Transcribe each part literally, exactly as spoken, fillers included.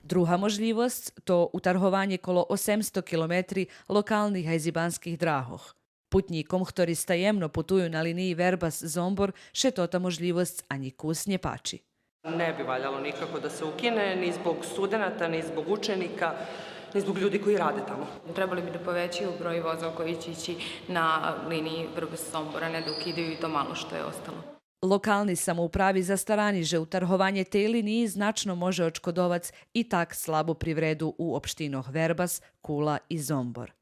Друга можлївосц то утаргованє коло осемсто километри локалних гайзибанских драгох. Путнїком хтори стаємно путую на линиї Вербас-Зомбор ше тота можлївосц анї кус нє пачи. Ne bi valjalo nikako da se ukine, ni zbog studenata, ni zbog učenika, ni zbog ljudi koji rade tamo. Trebali bi da povećaju broj vozova koji će ići na liniji Vrbas-Sombor, a ne da ukidaju i to malo što je ostalo. Локални самоуправи застарани же утаргованє тей линиї значно може очкодовац и так слабу привреду у општинох Вербас, Кула и Зомбор.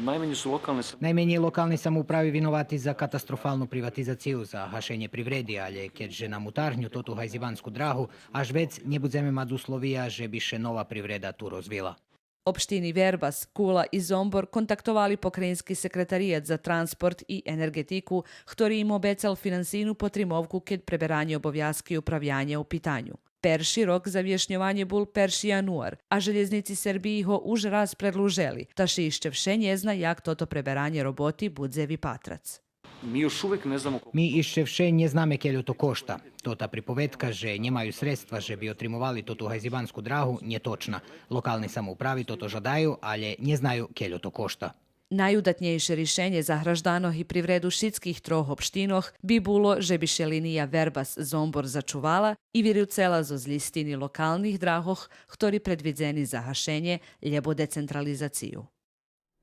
Najmanje su lokalne sa- Найменєй локални самоуправи виновати за катастрофалну приватизацию, за гашенє привреди, алє кед же нам утаргню тоту гайзибанску драгу, аж вец нє будземе мац условия же би ше нова привреда ту розвила. Општини Вербас, Кула и Зомбор контактовали Покраїнски секретарият за транспорт и енерґетику, хтори им обецал финансийну потримовку кед преберанє обовязки управянє у питаню. Перши рок за вияшньованє бул перши януар, а Желєзнїци Сербиї го уж раз предлужели, та ше ище вше нє зна як тото преберанє роботи будзе випатрац. Mi još uvek ne znamo koliko Ми ище вше нє знаме кельо то кошта. Тота приповедка же нємаю средства же би отримовали тоту гайзибанску драгу нє точна. Локални самоуправи тото жадаю, алє нє знаю кельо то кошта. Найудатнєйше ришенє за гражданох и привреду шицких трох општинох би було же би ше линия Вербас-Зомбор зачувала и вируцела зоз лїстини локалних драгох, хтори предвидзени за гашенє лєбо децентрализацию.